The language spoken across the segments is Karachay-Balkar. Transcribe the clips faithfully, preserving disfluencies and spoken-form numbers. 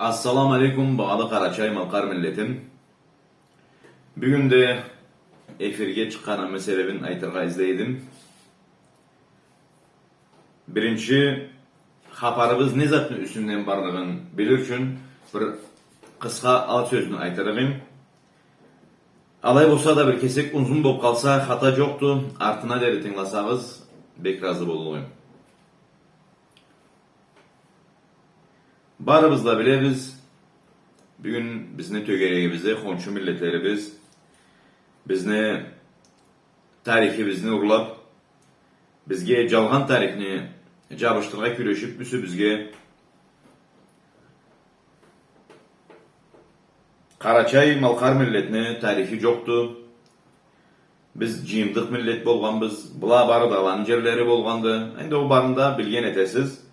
Ассаламу алейкум, багъалы къарачай-малкъар миллетим. Бюгюн да эфирге чыкъгъанымы себебин айтыргъа излей эдим. Биринчи, хапарыбыз не затны юсюнден барлыгъын билир ючюн бир къысха ал сёзню айтырыкъ эдим. Алай болса да, бир кесек узун болуп къалса, хата джокъду, артына дери тынгыласагъыз, бек разы боллукъ эдим. Барыбыз да билебиз, бюгюн бизни тёгерегибизде хоншу миллетлерибиз бизни тарихибизни урлап, бизге джалгъан тарихни джабышдырыргъа кюрешип, юсюбюзге. Къарачай-малкъар миллетни тарихи джокъду. Биз джыйымдыкъ миллет болгъанбыз. Была бары да аланы джерлери болгъанды. Энди ол барын да билген этесиз.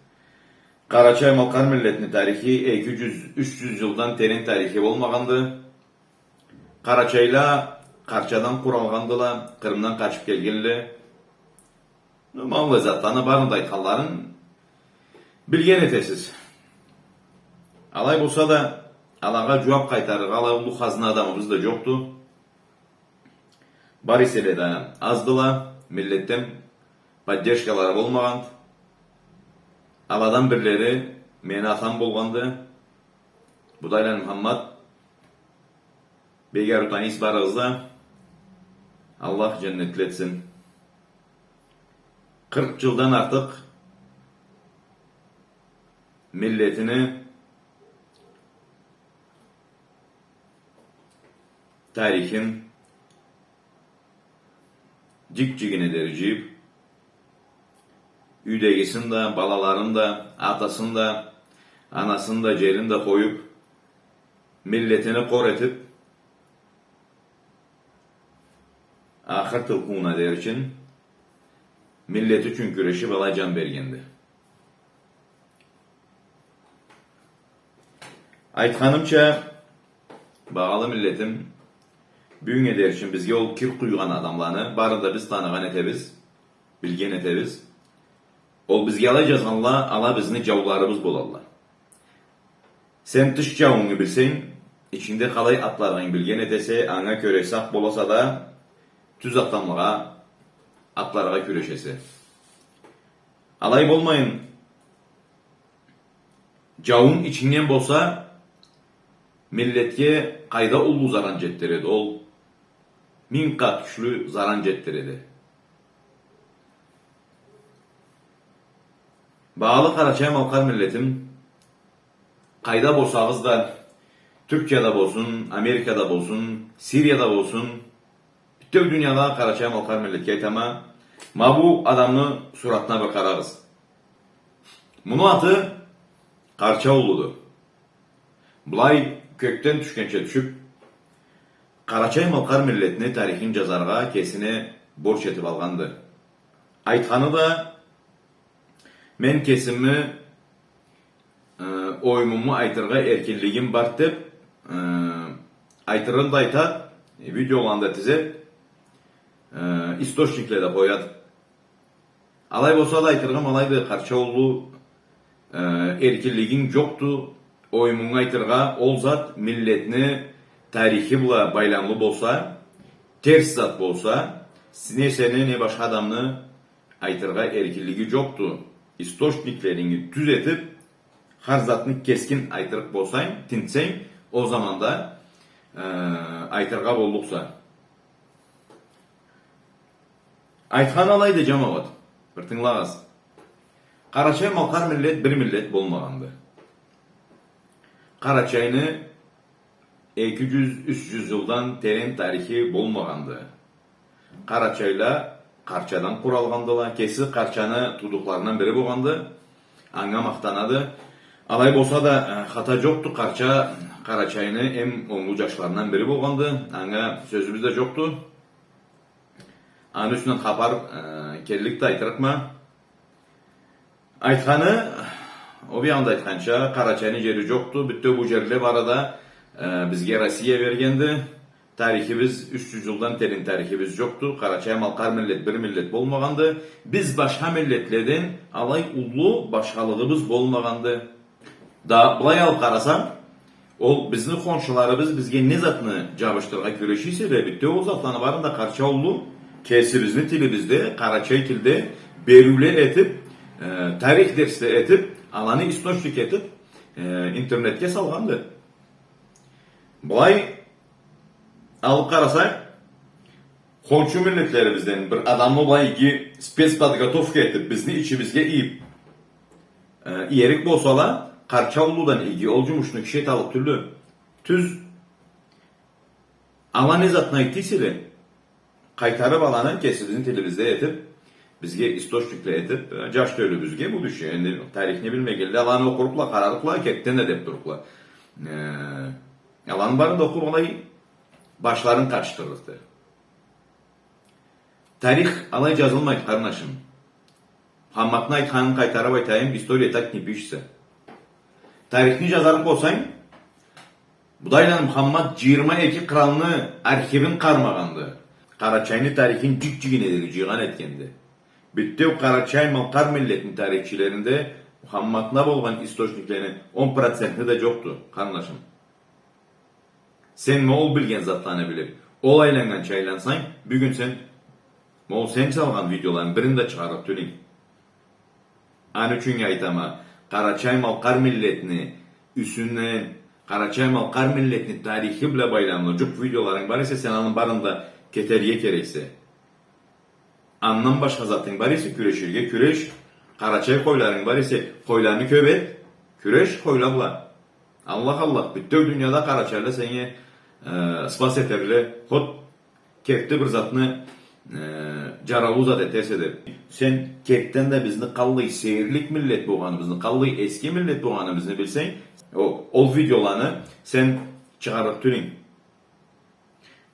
Къарачай-малкъар миллетни тарихи эки джюз, юч джюз джылдан терен тарихи болмагъанды. Къарачайла Къарчадан къуралгъандыла, Къырымдан къачып келгенле. Ну, ма аллай затланы барын да айтханларын билген этесиз. Алай болса да, алагъа джууап къайтарыргъа алай уллу хазна адамыбыз да джокъду. Бар эселе да аздыла, миллетден поддержкалары болмагъанды. Аладан бирлери мени атам болгъанды, Будайланы Мухаммад. Бек ариу таныйсыз барыгъыз да. Аллах джаннетли этсин. Къыркъ джылдан артыкъ миллетини тарихин джик-джигине дери джыйып, юйдегисин да, балаларын да, атасын да, анасын да, джерин да къоюп, миллетини къор этип, ахыр тылпыууна дери ючюн, миллети ючюн кюрешип, алай джан бергенди. Айтханымча, багъалы миллетим, бюгюннге дери ючюн бизге ол кир къуйгъан адамланы барын да биз таныгъан этебиз, билген этебиз. Ол бизге алай джазгъанла, ала бизни джауларыбыз болалла. Сен тыш джауунгу билсенг, ичингде къалай атларыгъынгы билген этесе, анга кёре сакъ боласа да, тюз атламагъа, атларгъа кюрешесе. Алай болмайын, джауунг ичингден болса, миллетге къайда уллу заран джетдиреди ол, минг къат кючлю заран джетдиреди. Багъалы къарачай-малкъар миллетим, къайда болсагъыз да, Тюркияда болсун, Америкада болсун, Сирияда болсун, бютеу дунияда къарачай-малкъар миллетге айтама, ма бу адамны суратына бир къарагъыз. Муну аты Къарча улуду. Былай кёкден тюшгенча тюшюп, къарачай-малкъар миллетни тарихин джазаргъа кесине борч этип алгъанды. Айтханы да, мен кесими, э, оюмуму айтыргъа эркинлигим бар деп, э, айтырын да айтад, видеоланы да тизед, э, источникле да къояд. Алай болса да, айтыргъым алайды, Къарча улу, э, эркинлигинг джокъду оюмунгу айтыргъа, ол зат миллетни тарихи бла байламлы болса, терс зат болса, с-, не сени, не башха адамны айтыргъа эркинлиги джокъду. Источниклеринги тюз этип, хар затны кескин айтырыкъ болсанг, тинтсенг, ол заманда, э, айтыргъа боллукъса. Айтхан алайды, джамауат, бир тынгылагъыз. Къарачай-малкъар миллет бир миллет болмагъанды. Къарачайны эки джюз, юч джюз джылдан терен тарихи болмагъанды. Къарачайла Къарчадан къуралгъандыла, кеси Къарчаны туудукъларындан бири болгъанды. Анга махтанады. Алай болса да, э, хата джокъду, Къарча Къарачайны эм онглу джашларындан бири болгъанды. Анга сёзюбюз да джокъду. Аны юсюнден хапар, э, келликди, айтырыкъма. Айтханы, ол биягъында айтханча, Къарачайны джери джокъду. Бютеу бу джерле бары да, э, бизге Россия бергенди. Тарихибиз, юч джюз джылдан терен тарихибиз джокъду. Къарачай-малкъар миллет бир миллет болмагъанды. Биз башха миллетледен алай уллу башхалыгъыбыз болмагъанды. Да, былай алып къарасанг, ол бизни хоншуларыбыз бизге не затны джабышдырыргъа кюрешсе да, бютеу ол затланы барын да Къарча улу кесибизни тилибизде, къарачай тилде бериуле этип, э, тарих дерсле этип, аланы источник этип, э, интернетге салгъанды. Былай алып къарасанг, хоншу миллетлерибизден бир адамны былай иги спецподготовка этип, бизни ичибизге ийип, э, иерик болсала, Къарча улудан иги ол джумушну киши эталлыкъ тюлдю. Тюз, ала не затны айтды эселе, къайтарып аланы кесибизни тилибизде этип, бизге источникле этип, э, джаш тёлюбюзге, будущее, энди тарихни билмегенле, аланы окъурукъла, къарарыкъла, кертден да деп турукъла. Э, аланы барын да окъуп алай, башларын къатышдырырыкъды. Тарих алай джазылмайды, къарнашым. Мухаммадны айтханын къайтарып айтайым, история так не пишется. Тарихни джазарыкъ болсанг, Будайланы Мухаммад джыйырма эки къралны архивин къармагъанды. Къарачайны тарихин джик-джигине дери джыйгъан этгенди. Бютеу къарачай-малкъар миллетни тарихчилеринде Мухаммадны болгъан источниклени он процентни да джокъду, къарнашым. Сен ма ол билген затланы билип, ол айланнганча айлансанг, бюгюн сен ма ол сен салгъан видеоланы бирин да чыгъарыкъ тюлюнг. Аны ючюн айтама, къарачай-малкъар миллетни юсюнден, къарачай-малкъар миллетни тарихи бла байламлы джукъ видеоларынг бар эсе, сен аны барын да кетерге керексе. Андан башха затынг бар эсе, кюреширге кюреш, къарачай къойларынг бар эсе, къойланы кёп эт, кюреш къойла бла. Аллах, Аллах, бютеу дунияда къарачайла сеннге, э, ыспас этерле, хот, кертди бир затны, э, джараулу зат этерсе деп. Сен кертден да бизни къаллай сейирлик миллет болгъаныбызны, къаллай эски миллет болгъаныбызны билсенг, о, ол видеоланы сен чыгъарыкъ тюлюнг.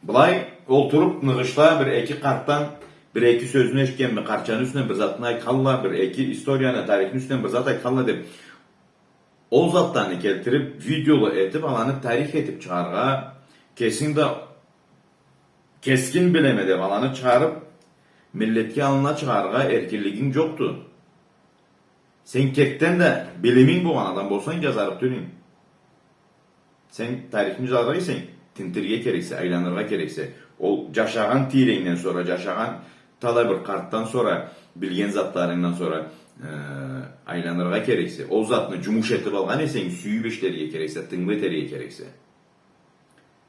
Былай олтуруп, ныгъышда бир эки къартдан бир эки сёзню эшитгенме, Къарчаны юсюнден бир затны айтханла, бир эки историяны, тарихни юсюнден бир зат айтханла деп, ол затланы келтирип, видеолу этип, аланы тарих этип чыгъаргъа, кесинг да кескин билеме деп, аланы чыгъарып, миллетге аллына чыгъаргъа эркинлигинг джокъду. Сен кертден да билиминг болгъан адам болсанг, джазарыкъ тюлюнг. Сен тарихни джазарыкъ эсенг, тинтирге керексе, айланыргъа керексе. Ол джашагъан тийренгден сора, джашагъан талай бир къартдан сора, билген затларынгдан сора, э, айланыргъа керексе. Ол затны джумуш этип алгъан эсенг, сюйюп ишлерге керексе, тынгылы этерге керексе.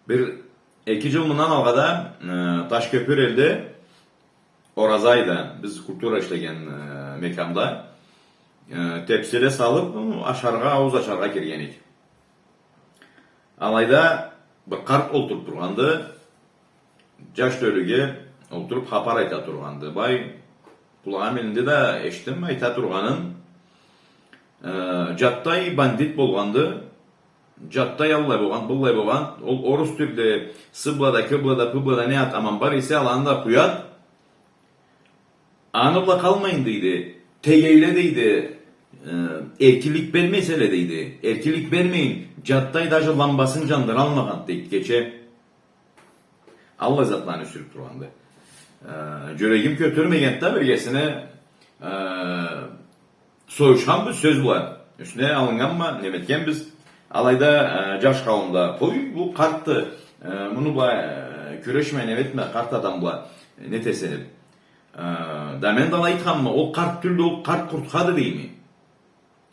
Бир эки джыл мындан алгъада, э, Ташкёпюр элде Ораза айда биз культура ишлеген, э, мекямда, э, тепсиле салып, ну, ашаргъа, аууз ачаргъа кирген эдик. Алайда бир къарт олтуруп тургъанды, джаш тёлюге олтуруп хапар айта тургъанды. Бай, къулагъым илинди да эшитдим айта тургъанын. Э, Джаттай бандит болгъанды. Джаттай аллай болгъан, быллай болгъан. Ол орус тилде, сыблада, кыблада, пыблада не ат аман бар эсе, аланы да къуяд. Аны бла къалмайын, дейди. Тегейле, дейди, э, эркинлик бермей эселе, дейди. Эркинлик бермейин, Джаттай даже ламбасын джандыралмагъан, дейди, кече. Аллай затланы сюрюп тургъанды. Э, джюрегим кётюрмегенди да, биргесине, э, союшханбыз сёз бла. Юсюне алыннганма, неме этгенбиз. Алайда, э, джаш къауумда, къой, бу къартды, э, муну бла, э, кюрешме, неме этме, къарт адам бла, э, не этесе деп. Э, да мен да алай айтханма, ол къарт тюлдю, ол къарт къуртхады дейме.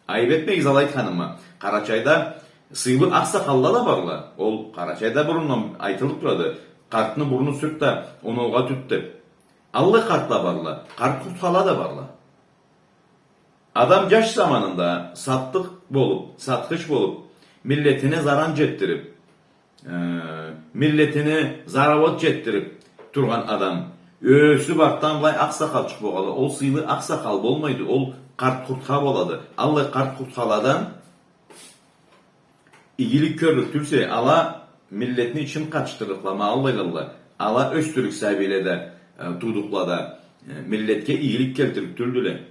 Айып этмегиз алай айтханыма. Къарачайда сыйлы акъсакъалла да барла. Ол Къарачайда бурундан айтылып турады. Къартны бурнун сюрт да, оноугъа тут деп. Аллай къартла барла, къарт къуртхала да барла. Адам джаш заманында сатдыкъ болуп, сатхыч болуп, миллетине заран джетдирип, э, миллетине зарауат джетдирип тургъан адам ёсюп артдан былай акъсакъалчыкъ болгъанлай, ол сыйлы акъсакъал болмайды, ол къарт къуртха болады. Аллай къарт къуртхаладан игилик кёрлюк тюлсе, ала миллетни ичин къатышдырлыкъла, ма аллайла. Ала ёсдюрлюк сабийле да, э, туудукъла да, э, миллетге игилик келтирлик тюлдюле.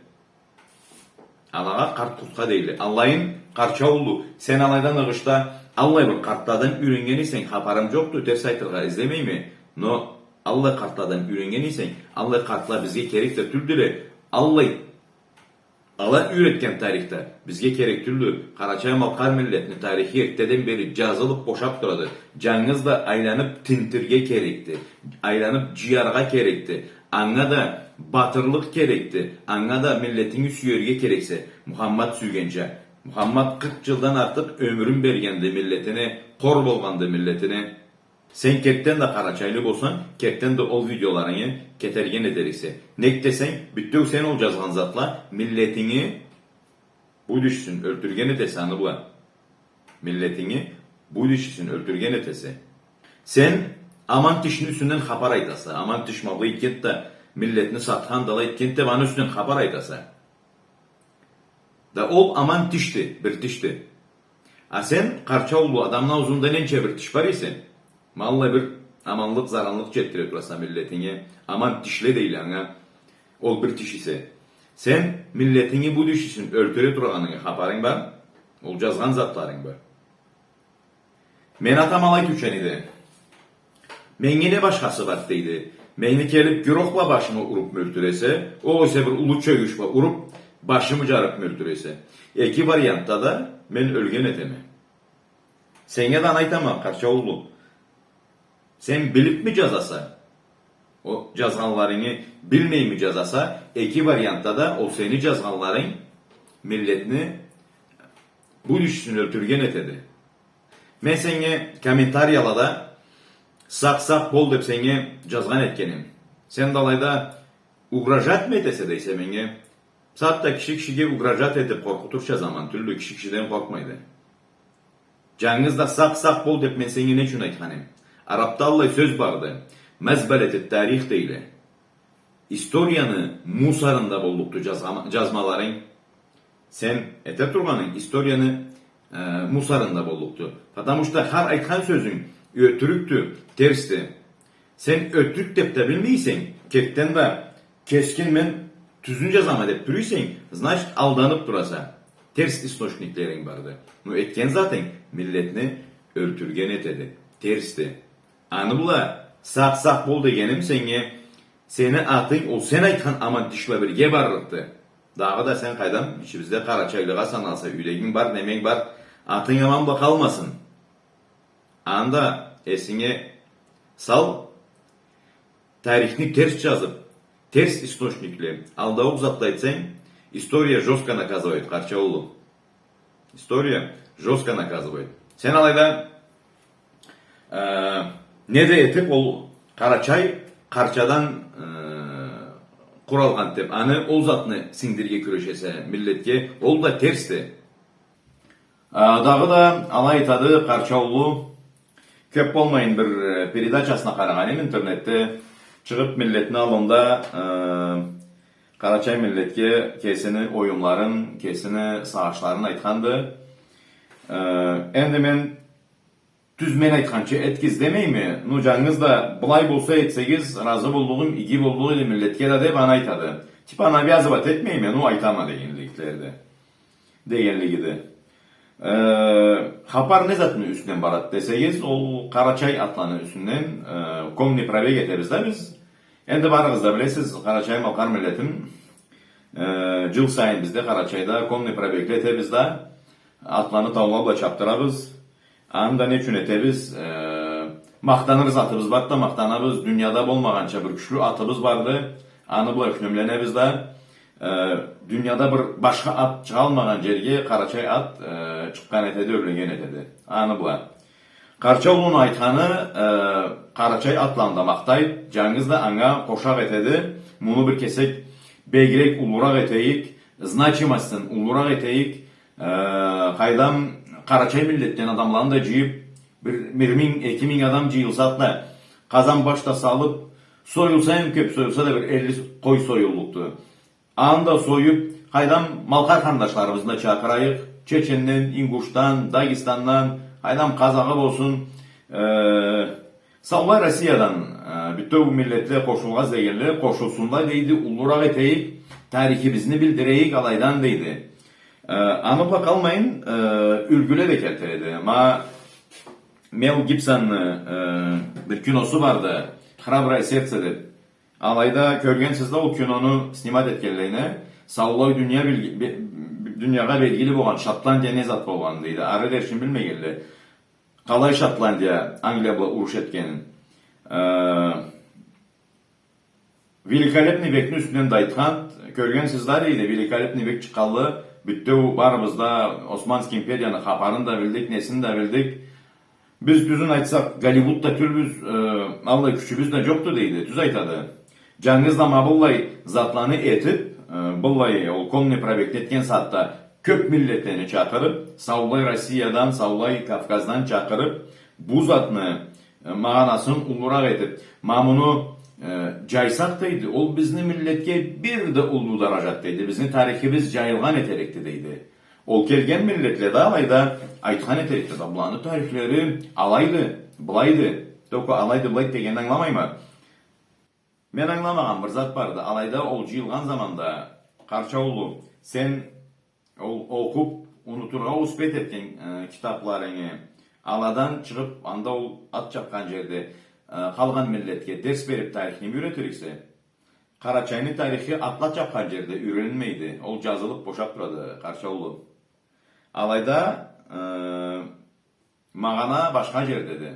Алагъа къарт къуртха дейле. Аллайын, Къарча улу, сен алайда ныгъышда аллай бир къартладан юреннген эсенг, хапарым джокъду, терс айтыргъа излемейме, но аллай къартладан юреннген эсенг, аллай къартла бизге керек да тюлдюле, аллай Ала юйретген тарих да бизге керек тюлдю. Къарачай-малкъар миллетни тарихи эртдеден бери джазылыб бошаб турады. Джангыз да айланыб тинтирге керекди. Айланыб джыяргъа керекди. Анга да батырлыкъ керекди. Анга да миллетинги сюерге керексе, Мухаммад сюйгенча. Мухаммад къыркъ джылдан артыкъ ёмюрюн бергенди миллетине, къор болгъанды миллетине. Сен кертден да къарачайлы болсанг, кертден да ол видеоларынгы кетерген этериксе. Нек десенг, бютеу сен ол джазгъан затла миллетинги будущесин ёлтюрген этесе, аны бла. Миллетинги будущесин ёлтюрген этесе. Сен аман тишни юсюнден хапар айтаса, аман тиш ма былай этгенди да, миллетни сатханды, алай этгенди деб, аны юсюнден хапар айтаса. Да ол аман тишди, бир тишди. А сен, къарча уллу, адамны аузунда ненча бир тиш бар эсе, ма аллай бир аманлыкъ, заранлыкъ джетдире тураса миллетинге, аман тишле дейле анга, ол бир тиш эсе. Сен миллетинги будущесин ёлтюре тургъанынгы хапарынг бар, ол джазгъан затларынг бар. Мен атам алай тюшен эди. Меннге не башхасы бар, дейди. Мени келиб гюрох бла башымы уруб ёлтюресе, огъесе бир уллу чёгюч бла уруб, башымы джарыб ёлтюресе. Эки вариантда да мен ёлген этеме. Сеннге да аны айтама, къарча уллу. Сен билибми джазаса? Ол джазгъанларынгы билмейми джазаса, эки вариантда да ол сени джазгъанларынг миллетни будущесин ёлтюрген этеди. Мен сеннге комментариялада сакъ-сакъ бол деб сеннге джазгъан этгеним. Сен да алайда угрожать мы этесе дейсе меннге. Сагъатда киши кишиге угрожать этиб къоркъутурча заман тюлдю, киши кишиден къоркъмайды. Джангыз да сакъ-сакъ бол деб мен сеннге не ючюн айтханым? Арабда аллай сёз барды. Мазбалатыт тарих дейле. Историяны мусорунда боллукъду джазма-, джазмаларынг. Сен эте тургъанынг историяны, э, мусорунда боллукъду. Потому что хар айтхан сёзюнг ётюрюкдю, терсди. Сен ётюрюк деб да билмейсе, кертден да кескин мен тюзюн джазама деб тура эсенг, значит, алданыб тураса. Терс источниклеринг барды. Ну, этген затынг миллетни ёлтюрген этеди. Терсди. Аны бла сакъ-сакъ бол дегеним сеннге, сени атынг ол сен айтхан аман тиш бла бирге барлыкъды. Дагъыда да сен, къайдам, ичибизде къарачайлыгъа саналса, юйрегинг бар, неменг бар, атынг аман бла къалмасын. Анда эсинге сал, тарихни терс джазыб, терс источникли, алдауукъ затла айтсанг, история жёстко наказывает, къарча улу. История жёстко наказывает. Сен алайда, э, не да этиб, ол Къарачай къарчадан, э, къуралгъан деб, аны ол затны сингдирирге кюрешесе миллетге, ол да терсди. Э, дагъыда алай айтады Къарча улу, кёб болмайын бир, э, передачасына къарагъан эдим интернетде, чыгъыб миллетни аллында, э, Къарачай миллетге кесини оюмларын, кесини сагъышларын айтханды. Э, энди мен тюз мен айтханча этигиз демейме, ну, джангыз да былай болса этсегиз, разы боллугъум, иги боллукъ эди миллетге да деб, аны айтады. Типа, навязывать этмейме, ну, айтама дегенликлерди. Дегенлигиди. Э, хапар не затны юсюнден барады десегиз, ол къарачай атланы юсюнден, э, конный пробег этебиз да биз. Энди барыгъыз да билесиз, къарачай-малкъар миллетим, э, джыл сайын бизде Къарачайда конный пробегле этебиз да, атланы таула бла чабдырабыз. Аны да не ючюн этебиз? Э, махтаныр затыбыз барды да, махтанабыз. Дунияда болмагъанча бир кючлю атыбыз барды. Аны бла ёхнемленебиз да. Э, дунияда бир башха ат чыгъалмагъан джерге къарачай ат, э, чыкъгъан этеди, ёрлеген этеди. Аны бла. Къарча улуну айтханы, э, къарачай атланы да махтайды. Джангыз да анга къошакъ этеди. Муну бир кесек бегирек уллуракъ этейик. Значимостун уллуракъ этейик. Э, къайдам, къарачай миллетден адамланы да джыйыб, бир, бир минг, эки минг адам джыйылса да, къазан-баш да салыб, союлса эм кёб, союлса да бир элли къой союллукъду. Аны да союб, къайдам, малкъар къарындашларыбызны да чакъырайыкъ, Чеченден, Ингушдан, Дагестандан, къайдам, къазагъы болсун, э, Саулай Россиядан, э, бютеу миллетле къошулгъан дегенле, къошулсунла дейди, уллуракъ этейик, тарихибизни билдирейик алайдан дейди. Э, аны бла къалмайын, э, юлгюле да келтиреди. Ма Мел Гибсонну, э, бир киносу барды, «Храброе сердце» деб. Алайда кёргенсиз да ол кинону снимать этгенлейин. Саулай дуния билги-, бе-, дуниягъа белгили болгъан Шотландия не зат болгъанын, дейди. Ары деришин билмегенле. Къалай Шотландия Англия бла уруш этгенин. Э, Великолепный векни юсюнден да айтхан, кёргенсиз да, дейди, Великолепный век чыкъгъанлы, бютеу барыбыз да Османский империяны хапарын да билдик, несин да билдик. Биз, тюзюн айтсакъ, Голливуд да тюлбюз, э, аллай кючюбюз да джокъду, дейди. Тюз айтады. Джангыз да ма быллай затланы этип, э, быллай ол конный пробегни этген сагъатда кёп миллетлени чакъырып, саулай Россиядан, саулай Кавказдан чакъырып, бу затны, э, магъанасын уллуракъ этип, ма муну, э, джайсакъ, дейди, ол бизни миллетге бир да уллу даражат, дейди. Бизни тарихибиз джайылгъан этерикди, дейди. Ол келген миллетле да алайда айтхан этерикди да, буланы тарихлери алайды, былайды. Только алайды, былайды дегенни ангыламайма. Мен ангыламагъан бир зат барды. Алайда ол джыйылгъан заманда, Къарча улу, сен ол окъуп, унутургъа успеть этген, э, китапларынгы, аладан чыгъып, анда ол ат чапхан джерде, э, къалгъан миллетге дерс берип, тарихни юретириксе, Къарачайны тарихи атла чапхан джерде юренилмейди. Ол джазылып бошап турады, Къарча улу. Алайда, э, магъана башха джердеди.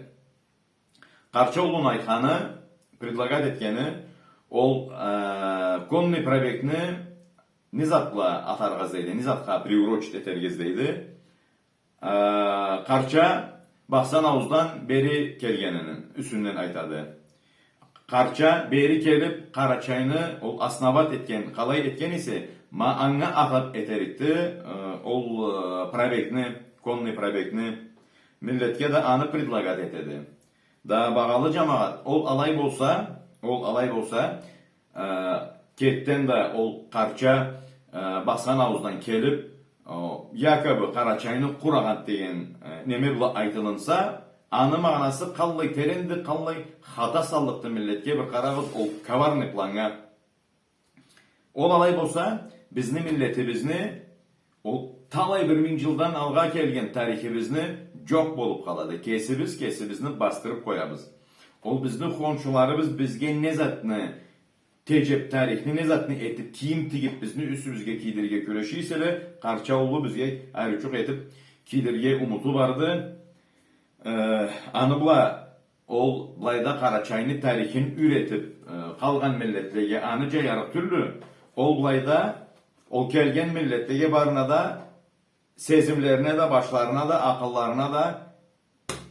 Къарча улуну айтханы, предлагать этгени, ол, э, конный пробегни не зат бла атаргъа излейди, не затха приурочить этерге излейди. Э, Къарча Бахсан аууздан бери келгенини юсюнден айтады. Къарча бери келип, Къарачайны ол основать этген, къалай этген эсе, ма анга атап этерикди, э, ол, э, пробегни, конный пробегни, миллетге да аны предлагать этеди. Да, багъалы джамагъат, ол алай болса, ол алай болса, э, кертиден да ол Къарча, э, Бахсан аууздан келип, о, якобы Къарачайны къурагъан деген, э, неме бла айтылынса, аны магъанасы къаллай теренди, къаллай хата саллыкъды миллетге, бир къарагъыз ол коварный планнга. Ол алай болса, бизни миллетибизни, ол талай бир минг джылдан алгъа келген тарихибизни джокъ болуп къалады. Кесибиз кесибизни басдырып къоябыз. Ол бизни хоншуларыбыз бизге не затны теджеп, тарихни не затны этип, кийим тигип, бизни юсюбюзге кийдирирге кюреши эселе, Къарча улу бизге ариучукъ этип кийдирирге умуту барды. Э, аны бла ол былайда Къарачайны тарихин юретип, э, къалгъан миллетлеге аны джаярыкъ тюлдю. Ол былайда, ол келген миллетлеге барына да, сезимлерине да, башларына да, акъылларына да,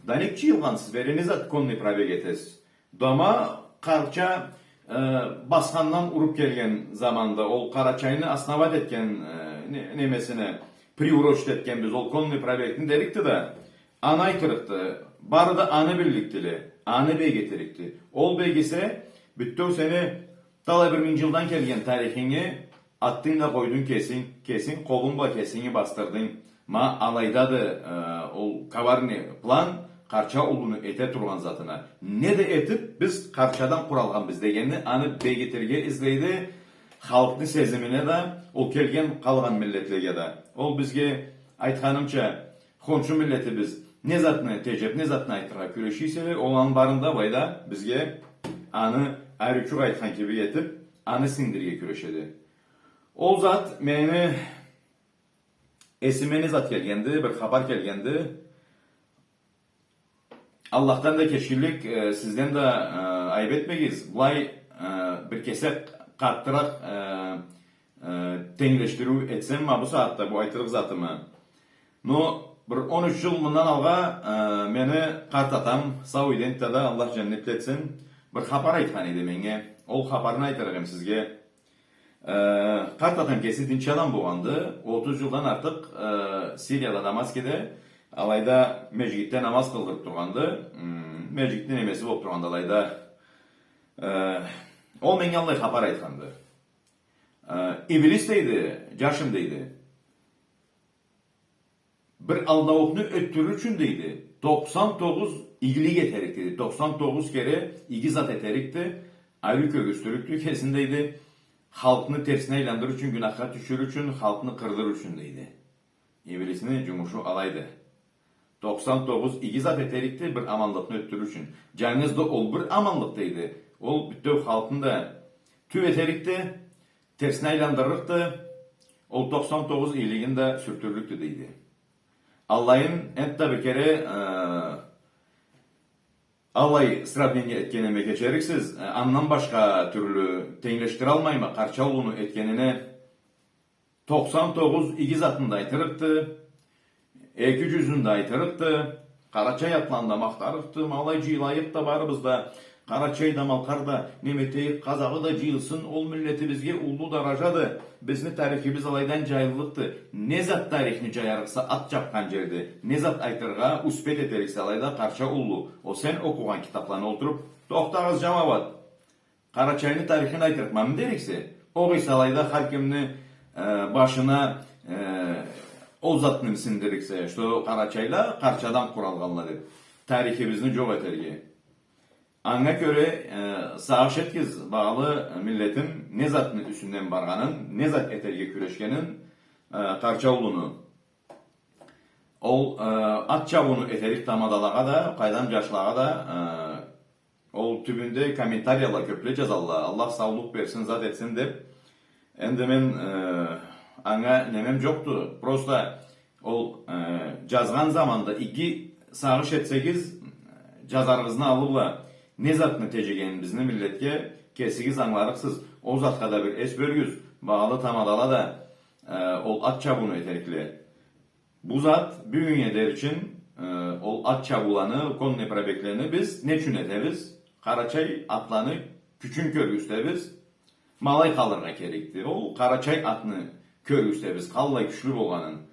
да нек джыйылгъансыз, бери не зат конный пробег этесиз? Да ма Къарча, э, Бахсандан уруп келген заманда, ол Къарачайны основать этген, э, не-, немесине приурочить этгенбиз ол конный пробегни дерикди да, аны айтырыкъды. Бары да аны билликдиле, аны бегитирикди. Ол бегисе, бютеу сени талай бир минг джылдан келген тарихинги атдынг да къойдунг кесинг, кесинг, къолунг бла кесинги басдырдынг. Ма алайдады, э, ол коварный план Къарча улуну эте тургъан затына. Не да этип, биз Къарчадан къуралгъанбыз дегенни аны бегитирге излейди. Халкъны сезимине да, ол келген къалгъан миллетлеге да. Ол бизге, айтханымча, хоншу миллетибиз не затны теджеп, не затны айтыргъа кюреши эселе, ол аны барын да былайда бизге аны ариучукъ айтхан кибик этип, аны сингдирирге кюрешеди. Ол зат мени эсиме не зат келгенди, бир хапар келгенди. Аллахдан да кечгинлик, э, сизден да, э, айып этмегиз. Былай, э, бир кесек къатыракъ, э, э, тенглешдириу этсем ма бу сагъатда бу айтырыкъ затымы. Но бир он юч джыл мындан алгъа, э, мени къарт атам, сау эди энтда да, Аллах джаннетли этсин, бир хапар айтхан эди меннге. Ол хапарны айтырыкъ эм сизге. Э, къарт атам кеси динчи адам болгъанды. Отуз джылдан артыкъ, э, Сирияда, Дамаскеде, алайда межгитде намаз къылдырып тургъанды. М, межгитни немеси болуп тургъанды алайда. Э, ол меннге аллай хапар айтханды. Э, Иблис, дейди, джашым, дейди, бир алдаукъну ётдюрюр ючюн, дейди, токъсан тогъуз игилик этерик, дейди. Токъсан тогъуз кере иги зат этерикди, ариу кёргюзтюрюкдю кесин, дейди. Халкъны терсине айландырыр ючюн, гюнахха тюшюрюр ючюн, халкъны къырдырыр ючюн, дейди. Иблисни джумушу алайды. Токъсан тогъуз иги зат этерикди, бир аманлыкъны ётдюрюр ючюн. Джангыз да ол бир аманлыкъ, дейди. Ол бютеу халкъны да тюп этерикди, терсине айландырырыкъды, ол токъсан тогъуз ийлигин да сюртюрлюкдю, дейди. Аллайын энтда бир кере, э, аллай сравнение этгениме кечериксиз, э, андан башха тюрлю тенглешдиралмайма Къарча улуну этгенине. Токъсан тогъуз иги затын да айтырыкъды, эки джюзюн да айтырыкъды, Къарачай атланы да махтарыкъды, ма алай джыйылайыкъ да барыбыз да, Къарачай да, Малкъар да, неме этейик, Къазагъы да джыйылсын, ол миллетибизге уллу даражады, бизни тарихибиз алайдан джайыллыкъды. Не зат тарихни джаярыкъса ат чабхан джерде, не зат айтыргъа успеть этериксе алайда Къарча улу, ол сен окъугъан китабланы олтуруб, тохтагъыз, джамауат! Къарачайны тарихин айтырыкъма дериксе, огъесе алайда хар кимни, э, башына, э, ол затны сингдиририксе, что къарачайла Къарчадан къуралгъанла деб, тарихибизни джокъ этерге. Анга кёре, э, сагъыш этигиз, багъалы миллетим, не затны юсюнден баргъанын, не зат этерге кюрешгенин, э, Къарча улуну. Ол, э, ат чабыуну этерик тамадалагъа да, къайдам, джашлагъа да, э, ол тюбюнде комментарияла кёбле джазалла, Аллах саулукъ берсин, зат этсин деб. Энди мен, э, анга немем джокъду. Просто ол, э, джазгъан заманда иги сагъыш этсегиз, джазарыгъызны аллы бла не затны теджегенин бизни миллетге кесигиз ангыларыкъсыз. Ол затха да бир эс бёлюгюз, багъалы тамадала да, э, ол ат чабыуну этерикле. Бу зат бюгюннге дери ючюн, э, ол ат чабыуланы, конный пробеглени биз не ючюн этебиз? Къарачай атланы кючюн кёргюзтебиз. Ма алай къалыргъа керекди. Ол къарачай атны кёргюзтебиз, къаллай кючлю болгъанын.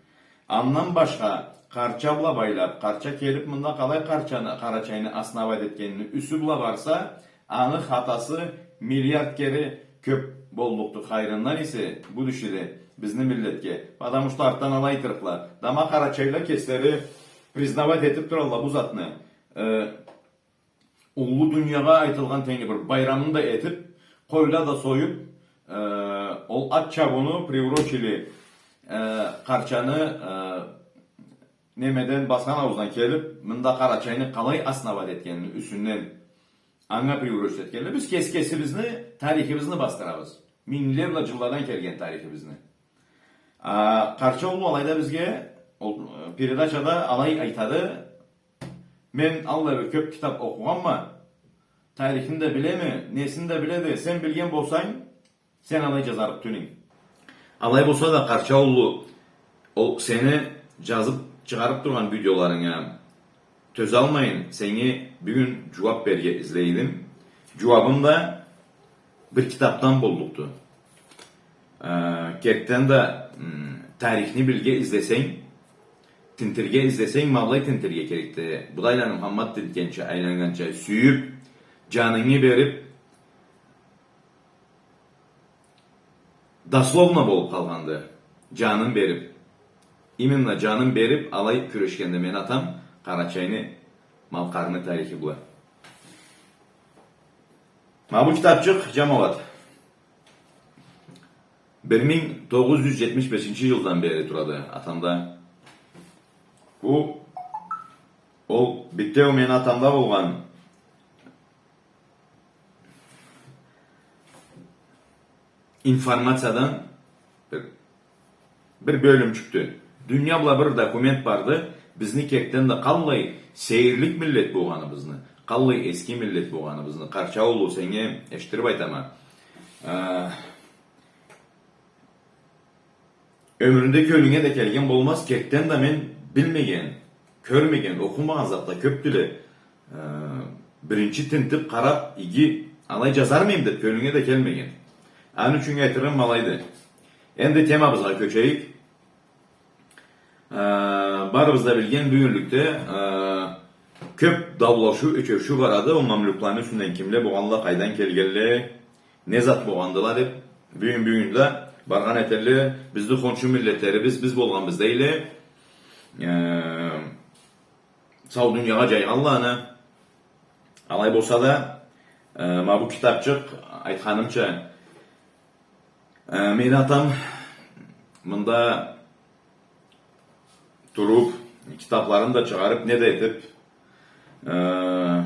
Андан башха, Къарча бла байлаб, Къарча келиб мында къалай Къарчаны, Къарачайны основать этгенини юсю бла барса, аны хатасы миллиард кере кёб боллукъду хайырындан эсе, бу тюшюде бизни миллетге. Потому что артдан алай айтырыкъла. Да ма къарачайла кеслери признавать этиб туралла бу затны. Э, уллу дуниягъа айтылгъан тенги бир байрамын да этиб, къойла да союб, э, ол ат чабыуну приурочили, э, Къарчаны, э, немеден, Басхан аууздан келиб, мында Къарачайны къалай основать этгенини юсюнден анга приурочить этгенле. Биз кес-, кесибизни, тарихибизни басдырабыз. Мингле бла джылладан келген тарихибизни. А, Къарча улу алайда бизге, ол, э, передачада алай айтады: «Мен аллай бир кёб китаб окъугъанма, тарихни да билеме, несин да биледи, сен билген болсанг, сен алай джазарыкъ тюлюнг». Алай болса да, Къарча улу, ол сени джазыб чыгъарыб тургъан видеоларынга тёзалмайын, сеннге бюгюн джууаб берирге излей эдим. Джууабым да бир китабдан боллукъду. Э, кертиден да, м, тарихни билирге излесенг, тинтирге излесенг, ма былай тинтирге керекди. Будайланы Мухаммад тинтгенча, айланнганча, сюйюб, джанынгы бериб, дословно болуб къалгъанды. Джанын бериб. Именно джанын бериб, алай кюрешгенди мени атам, Къарачайны, Малкъарны тарихи бла. Ма бу китабчыкъ, джамауат, бир минг тогъуз джюз джетмиш бешинчи джылдан бери турады атамда. Бу, ол битеу мени атамда болгъан информациядан бир, бир бёлюмчюкдю. Дуния бла бир документ барды. Бизни кертиден да къаллай сейирлик миллет болгъаныбызны, къаллай эски миллет болгъаныбызны, Къарча улу, сеннге эшитдириб айтама. Э, ёмюрюнгде кёлюнге да келген болмаз, кертиден да мен билмеген, кёрмеген, окъумагъан затла кёбдюле. Э, биринчи тинтиб, къараб, иги, алай джазармыйым деб кёлюнге да келмеген. Аны ючюн айтырым алайды. Энди темабызгъа кёчейик. Э, барыбыз да билген, бюгюнлюкде, э, кёб даулашыу, ёчешиу барады, ол мамлюкланы юсюнден кимле болгъанла, къайдан келгенле, не зат болгъандыла деб, бюгюн, бюгюн да баргъан этелле, бизни хоншу миллетлерибиз, биз болгъанбыз дейле. Э, сау дуниягъа джайгъанла аны. Алай болса да, э, ма бу китабчыкъ, айтханымча, э, мени атам мында туруб, китабларын да чыгъарыб, не да этиб, э,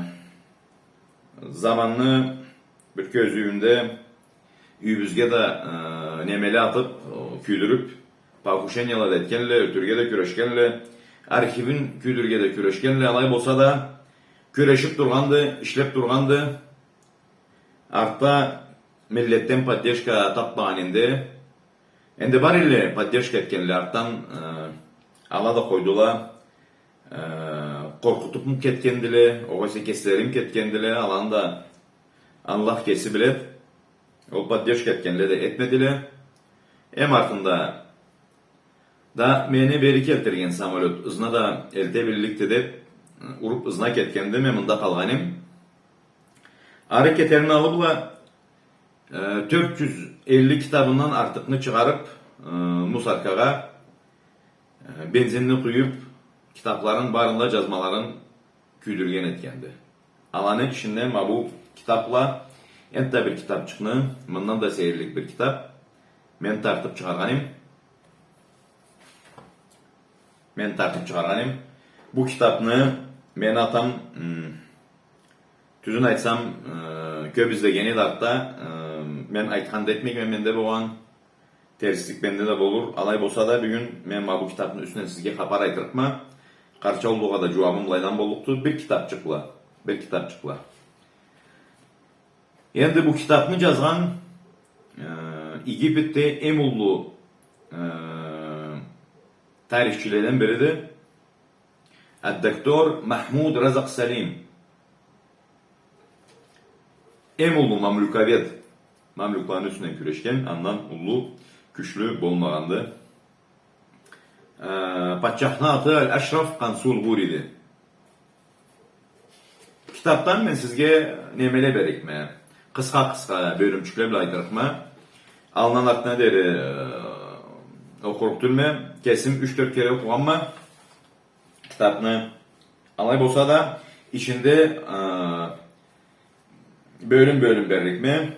заманны бир кёзюуюнде юйюбюзге да, э, немеле атыб, э, кюйдюрюб, Покушениела да этгенле, ёлтюрюрге да кюрешгенле, архивин кюйдюрюрге да кюрешгенле, алай болса да, кюрешип тургъанды, ишлеп тургъанды. Артда миллетден поддержка тапмагъан энди. Энди бар элле поддержка этгенле, артдан, э, ала да къойдула, э, къоркъутупму кетгендиле, огъесе кеслерими кетгендиле, аланы да Аллах кеси билед. Ол поддержка этгенле да этмедиле. Эм артында да мени бери келтирген самолёт ызына да элте билликди деп, уруп ызына кетгенди, мен мында къалгъан эм. Ары кетерин аллы бла, э, тёрт джюз элли китабындан артыкъны чыгъарып, э, мусоркагъа, э, бензинни къуюп, китапларын барын да, джазмаларын кюйдюрген этгенди. Аланы ичинден ма бу китапла, энтда бир китапчыкъны, мындан да сейирлик бир китап, мен тартып чыгъаргъан эм. Мен тартып чыгъаргъан эм. Бу китапны мени атам, м, тюзюн айтсам, э, кёп излеген эди артда, э, мен айтхан да этмегенме, менде болгъан терслик менде да болур. Алай болса да, бюгюн мен ма бу китапны юсюнден сизге хапар айтырыкъма. Къарча улугъа да джууабым былайдан боллукъду. Бир китапчыкъ бла. Бир китапчыкъ бла. Энди бу китапны джазгъан, э, Египетде эм уллу, э, тарихчиледен бириди. Ад-доктор Махмуд Разакъ Салим. Эм уллу мамлюковед. Мамлюкланы юсюнден кюрешген, андан уллу, кючлю болмагъанды. Э, патчахны аты Аль-Ашраф Къансул Гуриди. Китапдан мен сизге немеле берикме. Къысха-къысха бёлюмчюкле бла айтырыкъма. Аллындан артына дери, э, окъурукъ тюлме. Кесим юч-тёрт кере окъугъанма китапны. Алай болса да, ичинде, э, бёлюм-бёлюм берликме.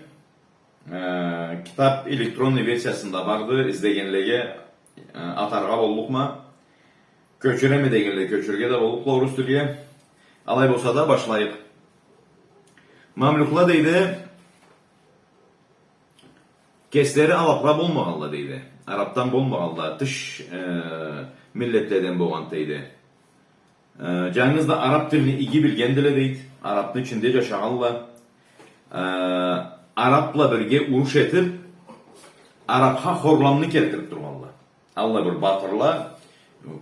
Э, китап электронный версиясында барды, излегенлеге, э, атаргъа боллукъма. Кёчюреме дегенле кёчюрюрге да боллукъла орус тилге. Алай болса да, башлайыкъ. Мамлюкла, дейди, кеслери алапла болмагъанла, дейди. Арапдан болмагъанла, тыш, э, миллетледен болгъан, дейди. Э, джангыз да арап тилни иги билгендиле, дейди. Арапны ичинде джашагъанла. Э, арап бла бирге уруш этип, арапха хорламны келтирип тургъанла. Аллай бир батырла,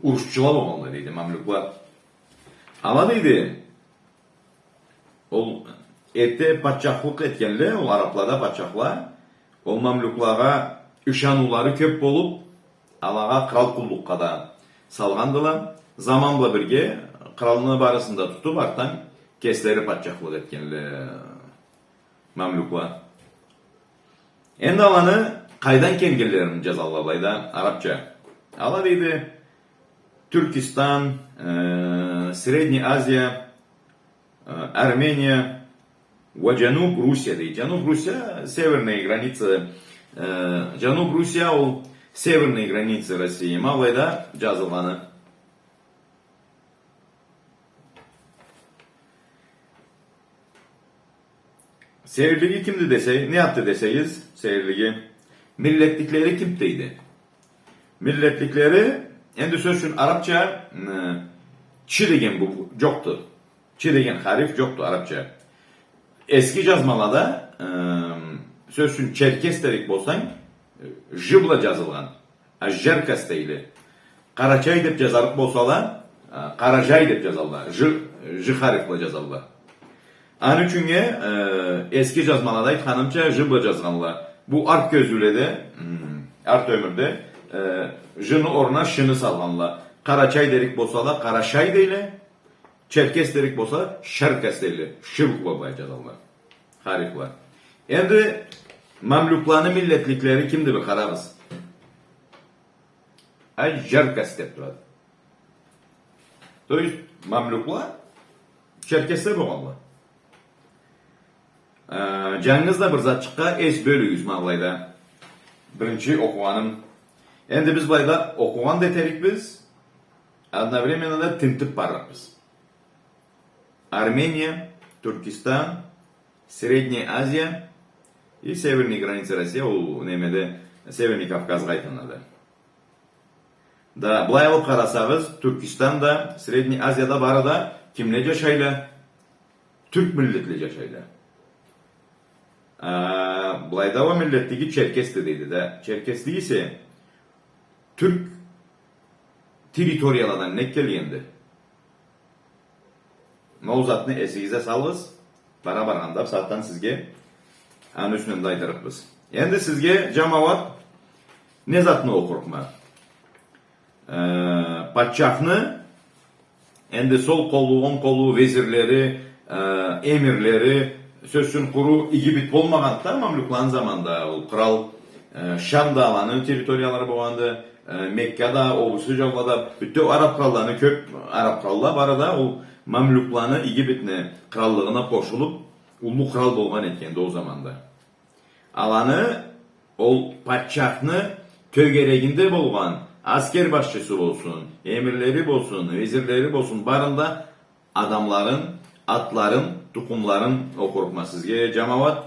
урушчула болгъанла, дейди, мамлюкла. Ала, дейди, ол эрте патчахлыкъ этгенле, ол араплада патчахла, ол мамлюклагъа ышаныулары кёп болуп, алагъа кърал къуллукъгъа да салгъандыла. Заман бла бирге къралны барысын да тутуп, артдан кеслери патчахлыкъ этгенле мамлюкла. Энди аланы къайдан келгенлерин джазалла былайда арапча. Ала, дейди, Тюркистан, э, Средняя Азия, э, Армения, ва Джануб Русия, дейди. Джануб Русия, северные границы, э, Джануб Русия, ол северные границы России. Ма былайда джазылгъаны. Сейирлиги кимди десе, не затды десегиз, сейирлиги, миллетликлери кимди, дейди. Миллетликлери, энди сёз ючюн арапча, м, ч деген бу джокъду. Ч деген хариф джокъду арапча. Эски джазмалада, м, сёз ючюн черкес дерик болсанг, ж бла джазылгъан. Аджаркас дейле. Къарачай деп джазарыкъ болсала, а, Къаражай деп джазалла. Ж, ж хариф бла джазалла. Аны ючюннге, э, эски джазмалада айтханымча, ж бла джазгъанла. Бу арт кёзюуледе, м, арт ёмюрде, э, ж-ны орнуна ш-ны салгъанла. Къарачай дерик болсала, Къарашай дейле. Черкес дерик болса, Шеркес дейле. Ш буква бла джазалла. Харифла. Энди мамлюкланы миллетликлери кимди, бир къарагъыз. Аджаркас деп турады. То есть, мамлюкла черкесле болгъанла. Э, джангыз да бир затчыкъгъа эс бёлюгюз, ма былайда. Биринчи окъугъаным. Энди биз былайда окъугъан да этерикбиз, одновременно да тинтип барырыкъбыз. Армения, Туркестан, Средняя Азия и северные границы России, ол немеде, Северный Кавказгъа айтылады. Да, былай алып къарасагъыз, Тюркистанда, Средний Азияда бары да кимле джашайла? Тюрк миллетле джашайла. А, былайда ол миллетлиги черкесле дейди да. Черкесле эсе тюрк территорияладан нек келгенди? Ма ол затны эсигизге салыгъыз, бара баргъанда бусагъатдан сизге аны юсюнден да айтырыкъбыз. Энди сизге, джамауат, не затны окъурукъма? Э, патчахны, энди сол къолу, онг къолу, везирлери, э, эмирлери, сёз ючюн, къуру Египет болмагъанды да мамлюкланы заманында, ол кърал, э, Шам да аланы территориялары болгъанды, э, Мекка да, ол бирси джаулада, бютеу араб къралланы, кёб араб къралла бары да ол мамлюкланы, Египетни къраллыгъына къошулуб, уллу кърал болгъан этгенди ол заманда. Аланы, ол патчахны тёгерегинде болгъан аскер башчысы болсун, эмирлери болсун, везирлери болсун, барын да адамларын, атларын, тукъумларын окъурукъма сизге, джамауат.